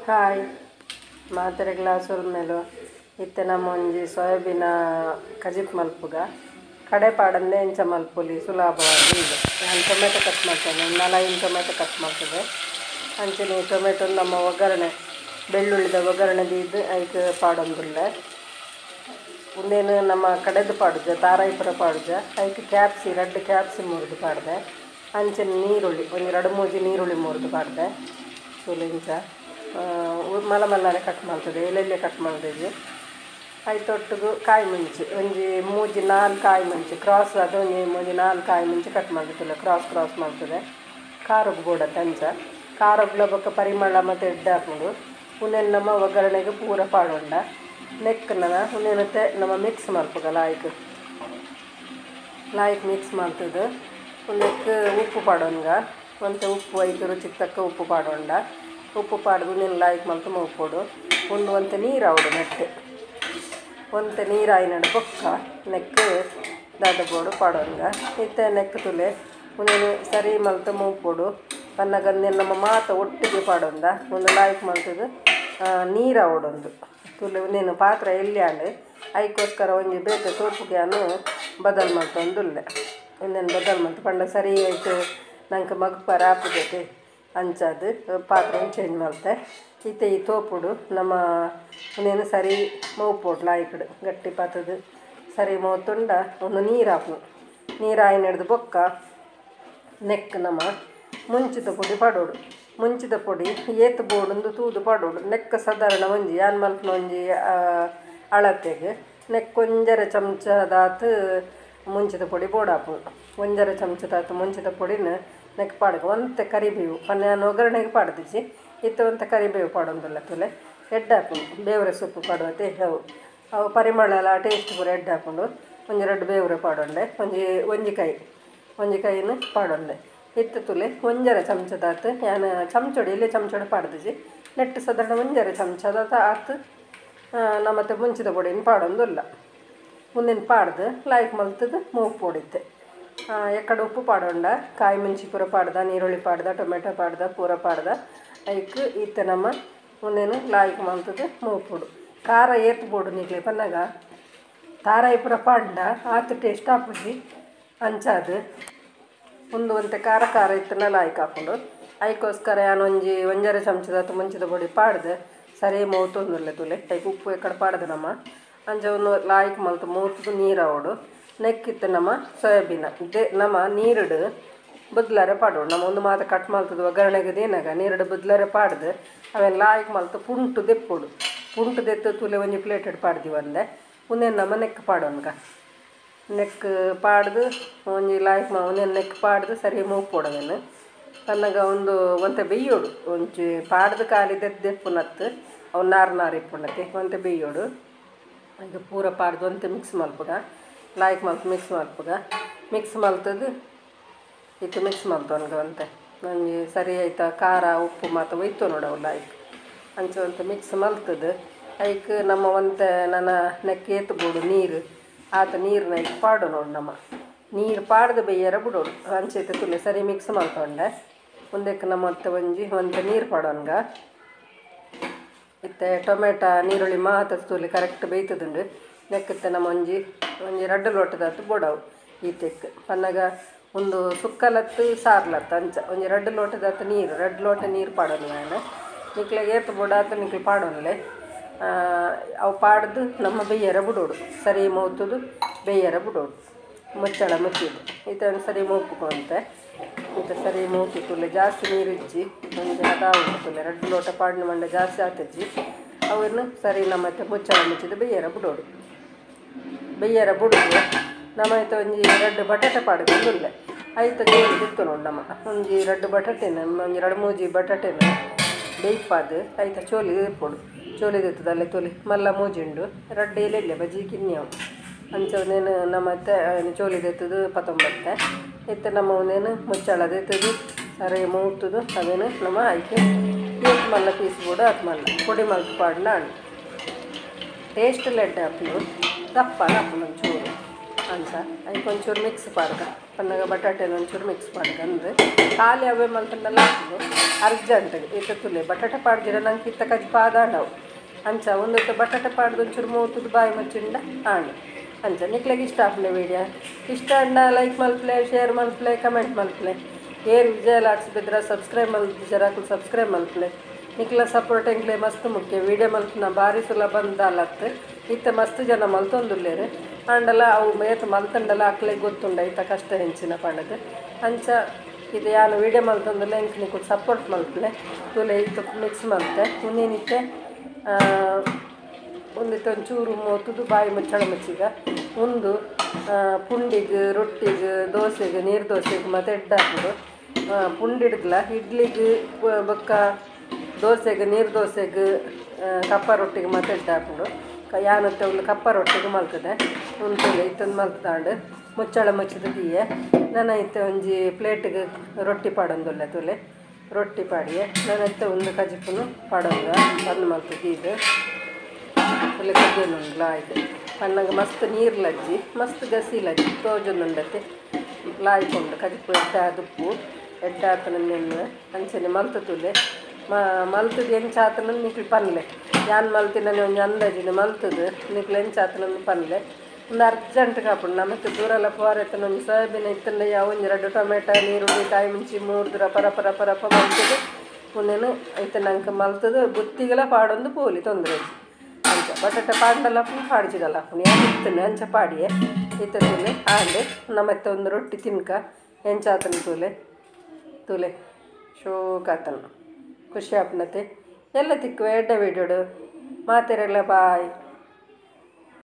Hi ಮಾತೆರೆ glass ಮೇಲು ಇತ್ತೆ ನಮ್ಮ ಒಂಜಿ ಸೋಯಾಬೀನ ಕಜಿಪ್ ಮಲ್ಪುಗ ಕಡೆ ಪಾಡಂದೆ ಎಂಚ ಮಲ್ಪುಲಿ ಸುಲಭವಾಗಿ ಇದೆ. ನಾನು ಟೊಮೆಟೊ ಕಟ್ ಮಾಡ್ತೇನೆ, 4 ಟೊಮೆಟೊ ಕಟ್ ಮಾಡ್ತದೆ. ಅಂಚನೆ ಟೊಮೆಟೊ ನಮ್ಮ ಒಗ್ಗರಣೆ ಬೆಳ್ಳುಳ್ಳಿದ ಒಗ್ಗರಣೆ ದೀದು ಐಕ್ ಪಾಡೊಂದುಲ್ಲ. ಉಂದೇನು ನಮ್ಮ ಕಡೆದು ಪಾಡುಜ ತಾರಾಯಿಪುರ ಪಾಡುಜ ಐಕ್ ಕ್ಯಾಪ್ಸಿ ರಡ್ಡು ಕ್ಯಾಪ್ಸಿ ಮುರಿದು ಪಾಡ್ದೆ. ಅಂಚನೆ ನೀರುಳ್ಳಿ ಒಂದು 2 3 ನೀರುಳ್ಳಿ ಮುರಿದು ಪಾಡ್ದೆ. ಸುಲಿಂಚ ಮಲ್ಲ ಮಲ್ಲನೆ ಕಟ್ ಮಾಡ್ತದೆ, ಎಲ್ಲೆಲ್ಲೇ ಕಟ್ ಮಾಡ್ತಿದ್ವಿ. ಐತೊಟ್ಟಿಗೆ ಕಾಯಿ ಮುಂಚಿ ಒಂಜಿ 3 4 ಕಾಯಿ ಮುಂಚಿ ಕ್ರಾಸ್ ಅದು ಒಂಜಿ 3 4 ಕಾಯಿ ಮುಂಚಿ ಕಟ್ ಮಾಡ್ತಿಲ್ಲ, ಕ್ರಾಸ್ ಕ್ರಾಸ್ ಮಾಡ್ತದೆ. ಖಾರಕ್ಕೆ ಬೋಡತ್ತೆ ಅಂಚ ಖಾರಗ್ಲ ಬೊಕ್ಕ ಪರಿಮಳ ಮತ್ತು ಎಡ್ಡೆ ಹಾಕೊಂಡು ಉನ್ನೇನು ನಮ್ಮ ಒಗ್ಗರಣೆಗೆ ಪೂರ ಪಾಡೊಂಡ ನೆಕ್ಕನ ಉನ್ನೇನತ್ತೆ ನಮ್ಮ ಮಿಕ್ಸ್ ಮಲ್ಪುಗ ಲಾಯ್ಕ್ ಲಾಯ್ಕ್ ಮಿಕ್ಸ್ ಮಾಡ್ತದೆ. ಉನ್ನೆಕ್ ಉಪ್ಪು ಪಾಡೊಂಗ ಒಂತೆ ಉಪ್ಪು ಐದು ರುಚಿಗೆ ತಕ್ಕ ಉಪ್ಪು ಪಾಡೊಂಡ. ಉಪ್ಪು ಪಾಡ್ದು ಉನ್ನೇನು ಲಾಯ್ಕ್ ಮಲ್ತು ಮೌಪೊಡು ಉಂಡು ಒಂತೆ ನೀರು ಆವಡು ನೆಟ್ಟು ಒಂತೆ ನೀರಾಯಿನಡು ಬೊಕ್ಕ ನೆಕ್ ದಾದ ಬೋಡು ಪಾಡೊಂಗ. ಇತ್ತೆ ನೆಕ್ ತುಲೆ ಉನ್ನೇನು ಸರಿ ಮಲ್ತು ಮೌಪೊಡು ಪನ್ನಗಂದೆ ನಮ್ಮ ಮಾತ ಒಟ್ಟಿಗೆ ಪಾಡೊಂದ ಒಂದು ಲಾಯ್ಕ್ ಮಲ್ತದು ನೀರು ಆವಡೊಂದು ತುಲೆ ಉನ್ನೇನು ಪಾತ್ರ ಎಲ್ಲಿ ಐಕೋಸ್ಕರ ಒಂಜಿ ಬೇತೆ ತೋಪುಗೆ ಅನು ಬದಲು ಮಲ್ತೊಂದುಲ್ಲೆ. ಉನ್ನೇನು ಬದಲು ಮಲ್ತು ಪಂಡ ಸರಿ ಆಯ್ತು ನಂಗೆ ಮಗ್ಪರ ಆಪುಜತೆ ಅಂಚಾದು ಪಾತ್ರೆ ಚೇಂಜ್ ಮಲ್ತೆ. ಇತ್ತೆ ಈ ತೋಪುಡು ನಮ್ಮ ಉನ್ನೇನು ಸರಿ ಮೌಪೊಡು ಲಾಯ್ಕಡು ಗಟ್ಟಿ ಪಾತದು ಸರಿ ಮೌತುಂಡ ಒಂದು ನೀರು ಹಾಪು ನೀರು ಆಯ್ನಡ್ದು ಬೊಕ್ಕ ನೆಕ್ ನಮ್ಮ ಮುಂಚಿದ ಪೊಡಿ ಪಾಡೋಡು. ಮುಂಚಿದ ಪೊಡಿ ಏತು ಬೋಡೊಂದು ತೂದು ಪಾಡೋಡು. ನೆಕ್ ಸಾಧಾರಣ ಒಂಜಿ ಯಾನ್ ಮಲ್ಪುನ ಒಂಜಿ ಅಳತೆಗೆ ನೆಕ್ 1.5 ಚಮಚದಾತು ಮುಂಚಿದ ಪೊಡಿ ಬೋಡಾಪು. 1.5 ಚಮಚದಾತು ಮುಂಚಿದ ಪೊಡಿನ ನೆಕ್ ಪಾಡಕ ಒಂತೆ ಕರಿಬೇವು ಪನ್ಯಾನ ಒಗ್ಗರಣೆಗೆ ಪಾಡ್ದಿಜಿ ಇತ್ತೆ ಒಂತೆ ಕರಿಬೇವು ಪಾಡೊಂದುಲ್ಲ ತುಲೆ ಎಡ್ಡೆ ಹಾಪುಂಡು. ಬೇವರೆ ಸೊಪ್ಪು ಪಾಡುವತೆ ಅವು ಅವು ಪರಿಮಳ ಎಲ್ಲ ಟೇಸ್ಟ್ ಪೂರ ಎಡ್ಡೆ ಹಾಪುಂಡು. ಒಂಜಿ 2 ಬೇವರೆ ಪಾಡೊಂಡೆ ಒಂಜಿ ಒಂಜಿ ಕಾಯಿ ಒಂಜಿ ಕಾಯಿನ ಪಾಡೊಂಡೆ. ಇತ್ತೆ ತುಲೆ 1.5 ಚಮಚದಾತು ಯಾನ್ ಚಮಚೊಡು ಇಲ್ಲಿ ಚಮಚೊಡು ಪಾಡ್ದಿಜಿ ನೆಟ್ಟು ಸಾಧಾರಣ 1.5 ಚಮಚದಾತ ಆತು ನಮ್ಮತ್ತೆ ಮುಂಚಿದ ಪೊಡಿನ ಪಾಡೊಂದುಲ್ಲ. ಮುಂದಿನ ಪಾಡ್ದು ಲಾಯ್ಕ್ ಮಲ್ತದು ಮೂವು ಪೊಡಿತ್ತೆ ಎಕ್ಕಡೆ ಉಪ್ಪು ಪಾಡೊಂಡ ಕಾಯಿ ಮುಂಚಿ ಪೂರ ಪಾಡ್ದ ನೀರುಳ್ಳಿ ಪಾಡ್ದ ಟೊಮೆಟೊ ಪಾಡ್ದ ಪೂರ ಪಾಡ್ದ ಐಕ್ ಇತ್ತೆ ನಮ್ಮ ಮುಂದೇನು ಲಾಯ್ಕ್ ಮಲ್ತದು ಮೂವು ಪೊಡು. ಖಾರ ಏತು ಬೋಡು ನೀಕ್ಲೆ ಪನ್ನಗ ತಾರಾಯಿ ಪೂರ ಪಾಡ್ಡ ಆತು ಟೇಸ್ಟ್ ಆಪುಜಿ ಅಂಚಾದು ಒಂದು ಒಂತೆ ಖಾರ ಖಾರ ಇತ್ತನ ಲಾಯ್ಕ್ ಹಾಕೊಂಡು ಐಕೋಸ್ಕರ ಯಾನ್ ಒಂಜಿ 1.5 ಚಮಚದಾತು ಮುಂಚಿದ ಪೊಡಿ ಪಾಡ್ದು ಸರಿ ಮೌತೊಂದುಲ್ಲೆ ತುಲೆ ಐಕ್ ಉಪ್ಪು ಎಕ್ಕಡೆ ಪಾಡ್ದು ನಮ್ಮ ಅಂಚ ಒಂದು ಲಾಯ್ಕ್ ಮಲ್ತು ಮೌತದು ನೀರು ಆವಡು. ನೆಕ್ಕಿತ್ತು ನಮ್ಮ ಸೋಯಾಬೀನ ದೆ ನಮ್ಮ ನೀರುಡು ಬದ್ಲಾರೆ ಪಾಡೋಡು. ನಮ್ಮ ಒಂದು ಮಾತ ಕಟ್ ಮಲ್ತದ ಒಗ್ಗರಣೆಗೆ ದೇನಾಗ ನೀರುಡು ಬದ್ಲಾರೆ ಪಾಡ್ದು ಅವೆಲ್ಲ ಲಾಯ್ಕ್ ಮಲ್ತು ಪುಂಟು ದೆಪ್ಪೊಡು. ಪುಂಟು ದೆತ್ತು ತುಲೆ ಒಂಜಿ ಪ್ಲೇಟೆಡ್ ಪಾಡ್ದಿವಿ ಒಂದೆ ಉನ್ನೇನು ನಮ್ಮ ನೆಕ್ ಪಾಡೋನ್ಗ ನೆಕ್ ಪಾಡ್ದು ಒಂಜಿ ಲಾಯ್ಕ್ ಒಂದೇನು ನೆಕ್ ಪಾಡ್ದು ಸರಿ ಮೂಪೊಡು. ಪನ್ನಗ ಒಂದು ಒಂತೆ ಬೆಯ್ಯೋಡು ಒಂಜಿ ಪಾಡ್ದು ಖಾಲಿ ದೆಪ್ಪುನತ್ತು ಅವು ನಾರು ನಾರು ಇಪ್ಪುನತ್ತೆ ಒಂತೆ ಬೆಯ್ಯೋಡು. ಈಗ ಪೂರ ಪಾಡ್ದು ಒಂತೆ ಮಿಕ್ಸ್ ಮಲ್ಪುಗ ಲಾಯ್ಕ್ ಮಲ್ತು ಮಿಕ್ಸ್ ಮಲ್ಪುಗ ಮಿಕ್ಸ್ ಮಲ್ತದು ಇತ್ತು ಮಿಕ್ಸ್ ಮಲ್ತೊನ್ಗ ಒಂತೆ ಒಂಜಿ ಸರಿ ಆಯ್ತಾ ಖಾರ ಉಪ್ಪು ಮಾತ ಒಯ್ತು ನೋಡವು ಲಾಯ್ಕ್ ಅಂಚ ಒಂತೆ ಮಿಕ್ಸ್ ಮಲ್ತದು ಐಕ್ ನಮ್ಮ ಒಂತೆ ನನ್ನ ನೆಕ್ ಏತು ಬೋಡು ನೀರು ಆತ ನೀರನ್ನ ಐಕ್ ಪಾಡು ನೋಡು. ನಮ್ಮ ನೀರು ಪಾಡ್ದು ಬೇಯ್ಯರ ಬಿಡೋಡು ಅಂಚೈತೆ ತುಲೆ ಸರಿ ಮಿಕ್ಸ್ ಮಲ್ತೊಂಡೆ. ಒಂದಕ್ಕೆ ನಮ್ಮ ಮತ್ತೆ ಒಂಜಿ ಒಂತೆ ನೀರು ಪಾಡೋನ್ಗ. ಇತ್ತೆ ಟೊಮೆಟೊ ನೀರುಳ್ಳಿ ಮಾತ ತುಲೆ ಕರೆಕ್ಟ್ ಬೇಯ್ತದುಂಡು. ನೆಕ್ಕತ್ತೆ ನಮ್ಮ ಒಂಜಿ ಒಂಜಿ 2 ಲೋಟದಾತು ಬೋಡವು ಈ ತೆಕ್ ಪನ್ನಗ ಒಂದು ಸುಕ್ಕಲತ್ತು ಸಾರ್ಲತ್ತು ಅಂಚ ಒಂಜಿ 2 ಲೋಟದಾತು ನೀರು 2 ಲೋಟ ನೀರು ಪಾಡೋನು ನಾನು ನಿಕ್ಲೆಗೆ ಏತು ಬೋಡಾತು ನಿಕ್ಲೆ ಪಾಡೋನ್ಲೆ ಅವು ಪಾಡ್ದು ನಮ್ಮ ಬೇಯ್ಯರ ಬಿಡೋಡು ಸರಿ ಮೌತದು ಬೇಯ್ಯರ ಬಿಡೋಡು ಮುಚ್ಚಳ ಮುಚ್ಚಿದ್ದು ಈತ ಸರಿ ಮೌಪುಕೊಂತೆ ಈತ ಸರಿ ಮೌತು ತುಲೆ ಜಾಸ್ತಿ ನೀರು ಇಜ್ಜಿ ಒಂದು ಹದ ತುಲೆ 2 ಲೋಟ ಪಾಡಿನ ಮಂಡ ಜಾಸ್ತಿ ಆತಜ್ಜಿ ಅವನ್ನು ಸರಿ ನಮ್ಮತ್ತೆ ಮುಚ್ಚಳ ಮುಚ್ಚಿದ್ದು ಬೇಯ್ಯರ ಬಿಡೋಡು. ಬೇಯ್ಯರ ಬುಡುದು ನಮ್ಮ ಐತ ಒಂಜಿ 2 ಬಟಾಟೆ ಪಾಡುದುಲ್ಲೆ ಐತ ಜೋಲಿ ದಿತ್ತು ನೋಡು. ನಮ್ಮ ಒಂಜಿ 2 ಬಟಾಟೆನ ಒಂಜಿ 2 3 ಬಟಾಟೆನ ಬೇಯ್ಪಾದು ಐತ ಚೋಲಿ ದೆಪ್ಪೊಡು. ಚೋಲಿ ದೆತ್ತದ ಅಲ್ಲೇ ತೋಲಿ ಮಲ್ಲ ಮೂಜಿಂಡು 2 ಎಲೆ ಬಜ್ಜಿ ಕಿನ್ಯವು ಅಂಚ ಒಂದೇನು ನಮ್ಮತ್ತೆ ಚೋಲಿ ದೆತ್ತದು ಪತ್ತೊಂಬತ್ತೆ ಇತ್ತೆ ನಮ್ಮ ಒಂದೇನು ಮುಚ್ಚಳ ದೆತ್ತದು ಸರಿ ಮೂತದು ಅವೇನು ನಮ್ಮ ಐಕೆ ಏತ್ ಮಲ್ಲ ಪೀಸ್ ಬೋಡು ಅದು ಮಲ್ಲ ಪೊಡಿ ಮಲ್ತು ಪಾಡ್ನ ಟೇಸ್ಟ್ ಲೆಡ್ ಹಾಪುಂಡು ದಪ್ಪ ಹಾಪುಂಡು ಒಂಚೂರು ಅಂಚ ಐಕ್ ಒಂಚೂರು ಮಿಕ್ಸ್ ಪಾಡ್ಕ. ಪನ್ನಗ ಬಟಾಟೆನ ಒಂಚೂರು ಮಿಕ್ಸ್ ಮಾಡ್ಕಂದು ಖಾಲಿ ಅವೇ ಮಲ್ತಂಡಲ್ಲ ಅರ್ಜೆಂಟ್ ಇತ್ತ ತುಲೆ ಬಟಾಟೆ ಪಾಡ್ದಿರ ನಂಗೆ ಇತ್ತ ಕಜ್ಜಿ ಪಾದಾಂಡವು ಅಂಚ ಒಂದೊತ್ತು ಬಟಾಟೆ ಪಾಡ್ದು ಒಂಚೂರು ಮೂತುದು ಬಾಯಿ ಮುಚ್ಚಿಂಡ ಆಂಡ್ ಅಂಚ ನಿಕ್ಲೆಗ್ ಇಷ್ಟ ಆಪುಂಡು ವೀಡಿಯೋ ಇಷ್ಟ ಆಂಡ ಲೈಕ್ ಮಲ್ಪಲೆ ಶೇರ್ ಮಲ್ಪಲೆ ಕಮೆಂಟ್ ಮಲ್ಪಲೆ ಏರ್ ವಿಜಯ ಲಾಟ್ಸ್ ಬಿದ್ರ ಸಬ್ಸ್ಕ್ರೈಬ್ ಮಲ್ತಿಜರಾಕುಲು ಸಬ್ಸ್ಕ್ರೈಬ್ ಮಲ್ಪಲೆ ನಿಕ್ಲ ಸಪೋರ್ಟ್ ಎಂಕ್ಲೆ ಮಸ್ತ್ ಮುಖ್ಯ ವೀಡಿಯೋ ಮಲ್ಪುನ ಬಾರಿ ಸುಲಭ ಅಂದಾಲತ್ತು ಇತ್ತ ಮಸ್ತ್ ಜನ ಮಲ್ತೊಂದುಲ್ಲೆರ್ ಆಂಡಲ ಅವು ಮೇತ್ ಮಲ್ತಂಡಲ ಅಕ್ಲೆಗ್ ಗೊತ್ತುಂಡ ಇತ್ತ ಕಷ್ಟ ಹೆಂಚಿನ ಪಂಡದು ಅಂಚ ಇದು ಯಾನು ವೀಡಿಯೋ ಮಲ್ತೊಂದುಲ್ಲೆ ಎಂಕ್ ನಿಕುಲು ಸಪೋರ್ಟ್ ಮಲ್ಪಲೆ ತುಲೆ ಇತ್ತ ಮಿಕ್ಸ್ ಮಲ್ತೆ ಉಂದೇನಿತ್ತೆ ಒಂದಿತ್ತೆ ಒಂಚೂರು ಮೋತುದು ಬಾಯಿ ಮುಚ್ಚಳ ಮುಚ್ಚಿಗ ಒಂದು ಪುಂಡಿಗೆ ರೊಟ್ಟಿಗೆ ದೋಸೆಗೆ ನೀರು ದೋಸೆಗೆ ಮತ್ತು ಎಡ್ಡೆ ಹಾಕೋದು ಪುಂಡಿ ಹಿಡ್ದಲ ಇಡ್ಲಿಗೆ ಬೊಕ್ಕ ದೋಸೆಗೆ ನೀರು ದೋಸೆಗೆ ಕಪ್ಪ ರೊಟ್ಟಿಗೆ ಮತ್ತು ಎಡ್ಡೆ ಹಾಕೋದು ಯಾನತ್ತೆ ಒಂದು ಕಪ್ಪ ರೊಟ್ಟಿಗೆ ಮಲ್ತದೆ ಉಂತುಲೆ ಇತ್ತೊಂದು ಮಲ್ತದಾಂಡ್ ಮುಚ್ಚಳ ಮುಚ್ಚಿದ ದೀಯೆ ನನ ಇತ್ತೆ ಒಂಜಿ ಪ್ಲೇಟಿಗೆ ರೊಟ್ಟಿ ಪಾಡೊಂದುಲ್ಲೆ ತುಲೆ ರೊಟ್ಟಿ ಪಾಡಿಯೆ ನನ ಇತ್ತೆ ಒಂದು ಕಜಿಪುನು ಪಾಡೊಂದು ಬಂದ್ ಮಲ್ತದೀದು ತುಲೆ ಕಜ್ಜೊಂದುಂಡುಲ ಆಯ್ತು ಪನ್ನಗ ಮಸ್ತ್ ನೀರು ಲಜ್ಜಿ ಮಸ್ತ್ ಗಸಿ ಲಜ್ಜಿ ತೋಜೊಂದುಂಡತೆ ಲಾಯ್ಕೊಂಡು ಕಜಿಪು ಎಡ್ಡೆ ಆದುಪ್ಪು ಎಡ್ಡೆ ಆತನ ಅಂಚನೆ ಮಲ್ತ ತುಲೆ ಮಲ್ತದು ಎಂಚ ಆತನ ನಿಕ್ಲು ಪನ್ಲೆ ಯಾನ್ ಮಲ್ತಿನ ಒಂಜಿ ಅಂದಾಜಿನ ಮಲ್ತದು ನಿಕ್ಲು ಎಂಚ ಆತನ ಪನ್ಲೆ ಒಂದು ಅರ್ಜೆಂಟ್ ಕಾಪುಂಡು ನಮಕ್ ದೂರಲ ಪೋರೆತ್ತನ ಒಂಜಿ ಸೋಯಾಬೀನ್ ಇತ್ತಂಡ ಯಾವ ಒಂಜಿ ರಡ್ಡ್ ಟೊಮೆಟೊ ನೀರುಳ್ಳಿ ಕಾಯಿ ಮುಂಚಿ ಮೂರ್ದುರ ಪರ ಪರ ಪರಪ ಮಲ್ತದು ಉಂದೆನ್ ಇತ್ತೆ ನಂಕ್ ಮಲ್ತದು ಬುತ್ತಿಗೆಲ ಪಾಡೊಂದು ಪೋಲಿ ತೊಂದರೆ ಅಂಚ ಬಟಾಟೆ ಪಾಡ್ಂಡಲ ಆಪುಂಡು ಪಾಡ್ಜಿಡಲ ಆಪುಂಡು ಯಾನ್ ಇತ್ತುಂಡು ಅಂಚ ಪಾಡಿಯೆ ಇತ್ತೆ ತೂಲೆ ಆಂಡ್ ನಮತ್ತೆ ಒಂದು ರೊಟ್ಟಿ ತಿನ್ಕ ಎಂಚ ಆತನ ತೂಲೆ ತೂಲೆ ಶೋಕಾತನ ಖುಷಿ ಆಪುಂಡತೆ ಎಲ್ಲ ತಿಕ್ಕುವೆ ಎಡ್ಡೆ ವೀಡಿಯೋಡು ಮಾತೆರೆಗ್ಲ ಬಾಯ್.